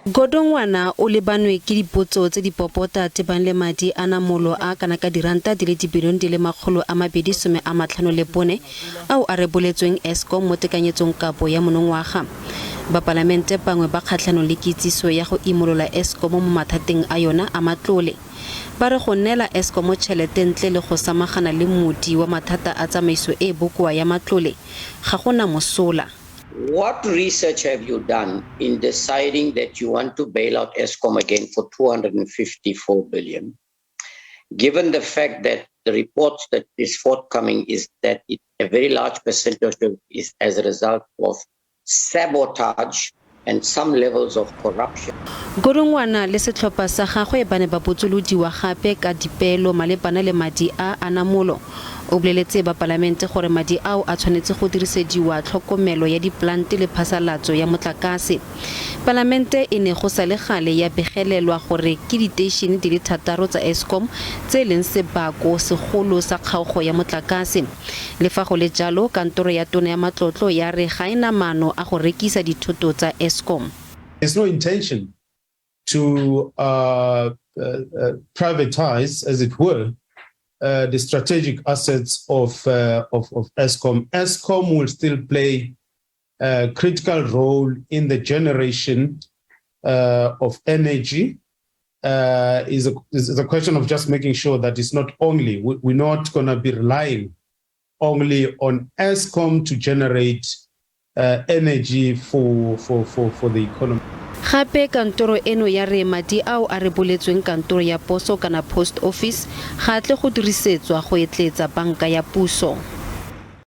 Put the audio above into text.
Godongwana o lebanwe ke dipotso tse di popota tebang le madi a namolo a a kana ka diranta di le dibilione di le 254 ao a reboletsweng Eskom mo tekanyetsongkabo ya monongwaga. Bapalamente bangwe ba kgatlhanong le kitsiso ya go imolola Eskom mo mathateng a yona a matlole. Ba re go neela Eskom tšhelete ntle le go samagana le modi wa mathata a tsamaiso e e bokoa ya matlole ga go na mosola. What research have you done in deciding that you want to bail out Eskom again for 254 billion? Given the fact that the report that is forthcoming is that a very large percentage of is as a result of sabotage and some levels of corruption. Godongwana le setlhopha sa gagwe ba ne ba botsolodiwa gape ka dipeelo malebana le madi a a namolo. O boleletse ba palamente gore madi ao a tshwanetse go dirisediwa tlhokomelo ya dipolante le phasalatso ya motlakase. Palamente e ne go sa le gale ya begelelwa gore ke diteišene di le thataro tsa Eskom tse e leng sebako segolo sa kgaogo ya motlakase. Le fa go le jalo, kantoro ya tona ya matlotlo ya re ga e na maano a go rekisa dithoto tsa Eskom. There's no intention to privatize, as it were, the strategic assets of Eskom. Eskom will still play a critical role in the generation of energy. Is a question of just making sure that it's not only, we're not going to be relying only on Eskom to generate energy for the economy. Gape kantoro eno ya re madi ao a reboletsweng kantoro ya poso kana post office ga a tle go dirisetswa go etleetsa banka ya puso.